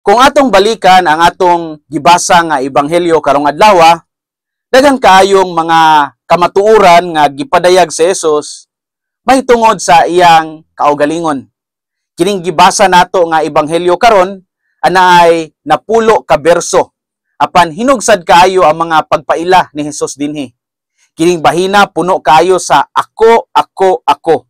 Kung atong balikan ang atong gibasa nga ebanghelyo karong adlaw, daghan kaayong mga kamatuoran nga gipadayag si Jesus mahitungod sa iyang kaugalingon. Kining gibasa nato nga ebanghelyo karon anaay 10 ka berso. Apan hinugsad kaayo ang mga pagpaila ni Jesus dinhi. Kining bahina puno kaayo sa "ako, ako, ako."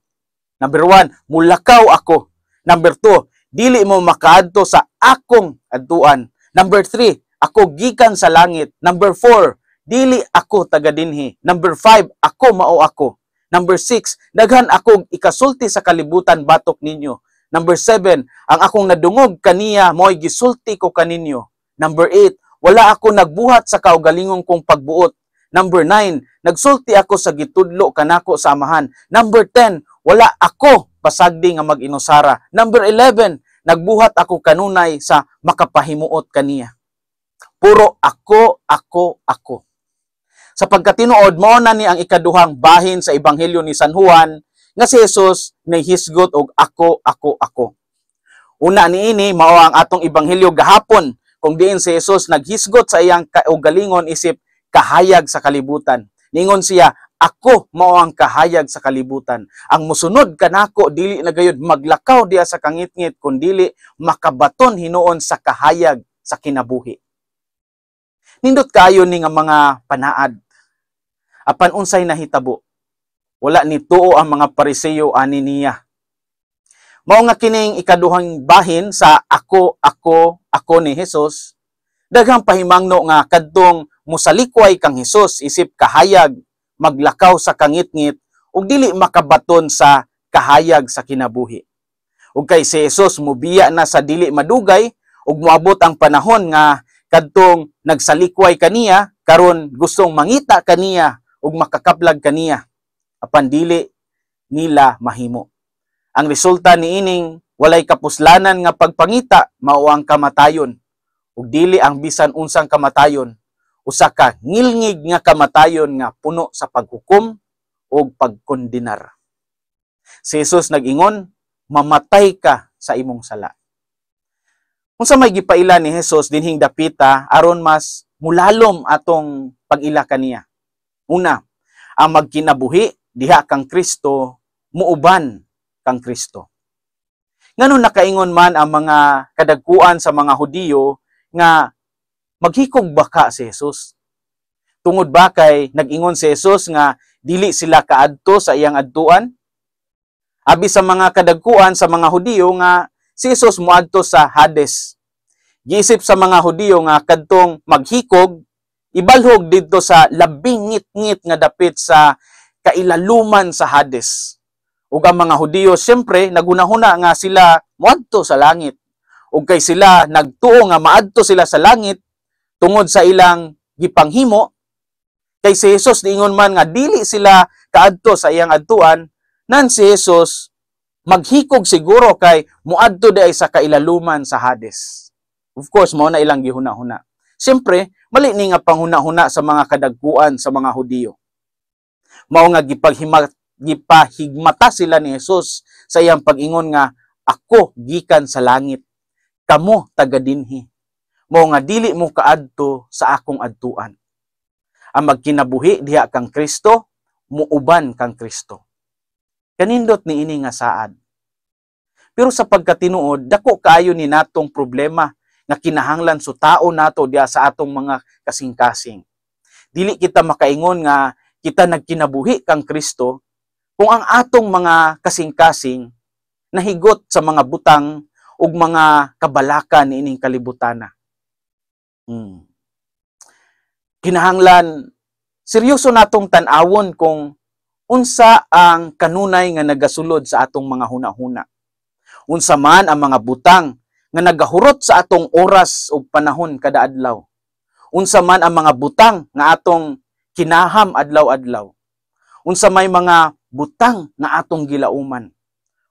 Number 1, "Mulakaw ako." Number 2, "Dili mo makaadto sa akong adtuan." Number 3, "Ako gikan sa langit." Number 4, "Dili ako taga dinhi." Number 5, "Ako mao ako." Number 6, "Daghan ako ikasulti sa kalibutan batok ninyo." Number 7, "Ang akong nadungog kaniya mo'y gisulti ko kaninyo." Number 8, "Wala ako nagbuhat sa kaugalingon kong pagbuot." Number 9, "Nagsulti ako sa gitudlo kanako sa Amahan." Number 10, "Wala ako pasagdi nga mag-inusara." Number 11, "Nagbuhat ako kanunay sa makapahimuot kaniya." Puro "ako, ako, ako." Sa pagkatinuod, mao na ni ang ikaduhang bahin sa Ebanghelyo ni San Juan nga si Jesus nahisgot og "ako, ako, ako." Una niini mao ang atong ebanghelyo gahapon kung diin si Jesus naghisgot sa iyang kaugalingon isip kahayag sa kalibutan. Ningon siya, "Ako mao ang kahayag sa kalibutan. Ang musunod kanako dili na gayud maglakaw diha sa kangitngit kundili makabaton hinuon sa kahayag sa kinabuhi." Nindot kaayo ni nga mga panaad. Apan unsay nahitabo? Wala ni tuo ang mga Pariseo ani niya. Mao nga kining ikaduhang bahin sa "ako, ako, ako" ni Jesus, daghang pahimangno nga kadtong musalikway kang Hesus isip kahayag maglakaw sa kangitngit ug dili makabaton sa kahayag sa kinabuhi. Ug kay si Jesus mubiya na sa dili madugay ug moabot ang panahon nga kadtong nagsalikway kaniya karon gustong mangita kaniya ug makakaplag kaniya, apan dili nila mahimo. Ang resulta niining walay kapuslanan nga pagpangita mao ang kamatayon, ug dili ang bisan unsang kamatayon, usa ka ngilngig nga kamatayon nga puno sa paghukom ug pagkondenar. Si Jesus nag-ingon, "Mamatay ka sa imong sala." Unsa may gipaila ni Jesus dinhing dapita aron mas mulalom atong pag-ila kaniya? Una, ang magkinabuhi diha kang Kristo muuban kang Kristo. Ngano nakaingon man ang mga kadagkuan sa mga Hudiyo nga maghikog baka si Jesus? Tungod ba kay nag-ingon si Jesus nga dili sila kaadto sa iyang adtuan? Abi sa mga kadagkuan sa mga Hudiyo nga si Jesus moadto sa Hades. Giisip sa mga Hudiyo nga kadtong maghikog ibalhog didto sa labing ngit-ngit nga dapit sa kailaluman sa Hades. Ug ang mga Hudiyo siyempre nagunahuna nga sila moadto sa langit. Ug kay sila nagtuo nga maadto sila sa langit tungod sa ilang gipanghimo, kay si Jesus niingon man nga dili sila kaadto sa iyang adtuan, nan si Jesus maghikog siguro kay moadto di ay sa kailaluman sa Hades. Of course, mao na ilang gihuna-huna. Siyempre, mali ni nga panghuna-huna sa mga kadagkuan sa mga Hudiyo. Mao nga gipahigmata sila ni Jesus sa iyang pag-ingon nga "Ako gikan sa langit, kamo taga dinhi. Mao nga dili mo kaadto sa akong adtuan." Ang magkinabuhi diha kang Kristo, muuban kang Kristo. Kanindot ni ini nga saad. Pero sa pagkatinuod, dako kaayo ni natong problema nga kinahanglan sutaon nato diha sa atong mga kasing-kasing. Dili kita makaingon nga kita nagkinabuhi kang Kristo kung ang atong mga kasing-kasing nahigot sa mga butang ug mga kabalaka niining kalibutana. Kinahanglan seryoso natong tan-awon kung unsa ang kanunay nga nagasulod sa atong mga huna-huna. Unsa man ang mga butang nga nagahurot sa atong oras ug panahon kada adlaw. Unsa man ang mga butang nga atong kinaham adlaw-adlaw. Unsa may mga butang nga atong gilauman.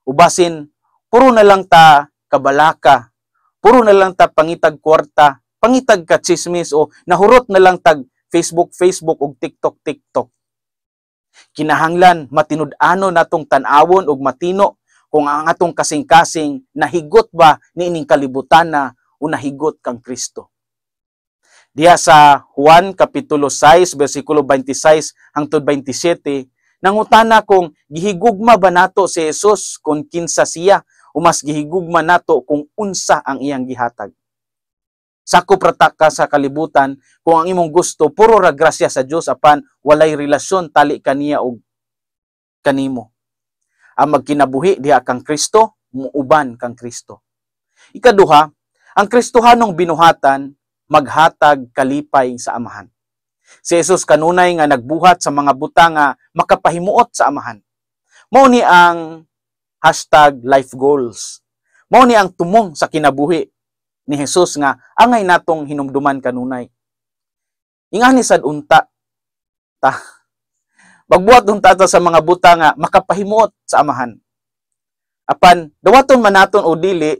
Ubasin puro na lang ta kabalaka, puro na lang ta pangitag kwarta, pangitag ka chismis o nahurot na lang tag Facebook Facebook ug TikTok TikTok. Kinahanglan matinud-ano natong tan-awon ug matino kung ang atong kasing-kasing nahigot ba niining kalibutan na o nahigot kang Kristo. Diha sa Juan Kapitulo 6 versikulo 26 hangtod 27, nangutana kung gihigugma ba nato si Jesus kung kinsa siya o mas gihigugma nato kung unsa ang iyang gihatag. Sakop ra ta ka sa kalibutan kung ang imong gusto puro ra grasya sa Dios apan walay relasyon tali kaniya og kanimo. Ang magkinabuhi diha kang Kristo, muuban kang Kristo. Ikaduha, ang Kristohanong binuhatan maghatag kalipay sa Amahan. Si Jesus kanunay nga nagbuhat sa mga butang nga makapahimuot sa Amahan. Mao ni ang #LifeGoals. Mao ni ang tumong sa kinabuhi ni Jesus nga angay natong hinumduman kanunay. Ingani sad unta ta. Magbuhat unta ta sa mga butang nga makapahimuot sa Amahan. Apan dawaton man naton o dili,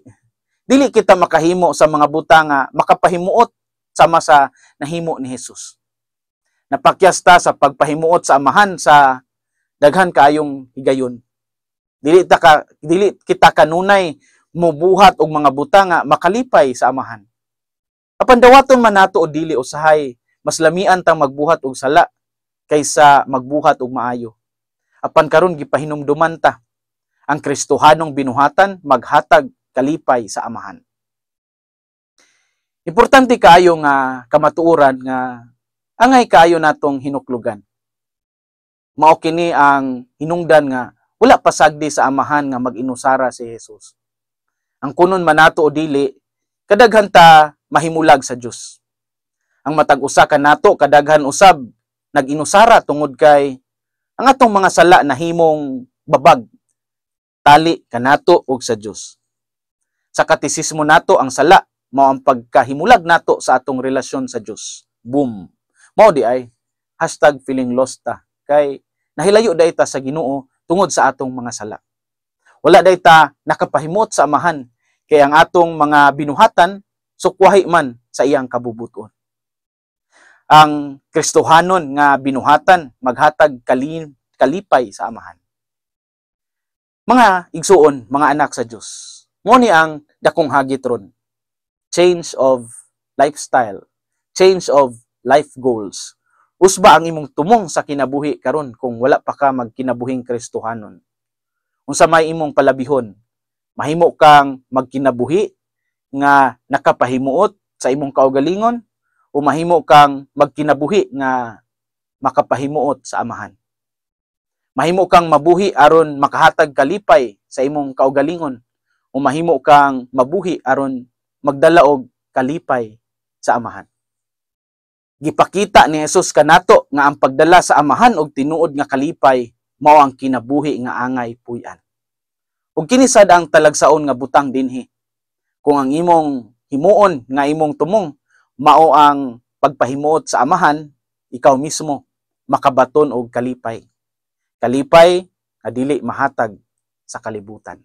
dili kita makahimo sa mga butang nga makapahimuot sama sa nahimo ni Jesus. Napakyas ta sa pagpahimuot sa Amahan sa daghan kaayong higayon. Dili kita kanunay mubuhat og mga butang nga makalipay sa Amahan. Apan dawaton man nato o dili, usahay mas lamian tang magbuhat og sala kaysa magbuhat og maayo. Apan karon gipahinumduman ta, ang Kristohanong binuhatan maghatag kalipay sa Amahan. Importante kaayo nga kamatuoran nga angay kaayo natong hinuklugan. Mao kini ang hinungdan nga wala pasagdi sa Amahan nga mag-inusara si Jesus. Ang kunon man nato o dili, kadaghan ta mahimulag sa Dios. Ang matag usa kanato kadaghan usab nag-inusara tungod kay ang atong mga sala nahimong babag tali kanato ug sa Dios. Sa katisismo nato, ang sala mao ang pagkahimulag nato sa atong relasyon sa Dios. Boom. Mao diay #FeelingLost ta kay nahilayo diay ta sa Ginoo tungod sa atong mga sala. Wala diay ta nakapahimot sa Amahan kay ang atong mga binuhatan sukwahi man sa iyang kabubuton. Ang Kristohanon nga binuhatan maghatag kalipay sa Amahan. Mga igsuon, mga anak sa Dios. Mao ni ang dakong hagit ron. Change of lifestyle, change of life goals. Usba ang imong tumong sa kinabuhi karon kung wala pa ka magkinabuhing Kristohanon? Unsa may imong palabihon? Mahimo kang magkinabuhi nga nakapahimuot sa imong kaugalingon o mahimo kang magkinabuhi nga makapahimuot sa Amahan? Mahimo kang mabuhi aron makahatag kalipay sa imong kaugalingon o mahimo kang mabuhi aron magdala og kalipay sa Amahan? Gipakita ni Jesus kanato nga ang pagdala sa Amahan og tinuod nga kalipay mao ang kinabuhi nga angay puy-an. Ug kini sad ang talagsaon nga butang dinhi. Kung ang imong himuon nga imong tumong mao ang pagpahimuot sa Amahan, ikaw mismo makabaton og kalipay. Kalipay nga dili mahatag sa kalibutan.